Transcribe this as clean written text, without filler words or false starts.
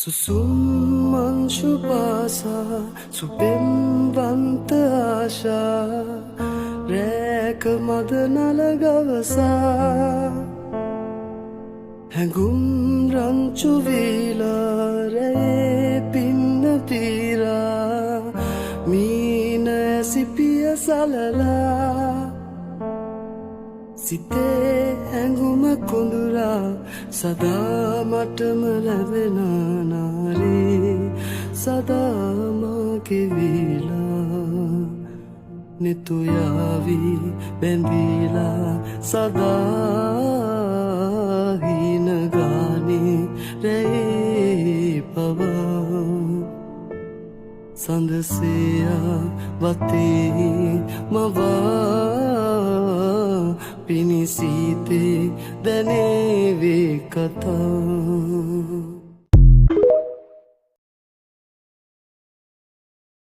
සුසුම් අංශු පාසා සුපෙම්වන්ත ආශා රෑක මද නල ගවසා හැඟුම් රංචු වීලා රැයේ පින්න පීරා මීන ඇසිපිය සලලා සිතේ හැඟුම කොඳුරා සදා මටම ලැබෙන නාරී සදා මාගේ වීලා නෙතුයාවි බැඳීලා සදා හීන ගානේ රැයේ පවා සඳසේයා වතේ මවා පිණිසීතේ දැනේවේ කතා.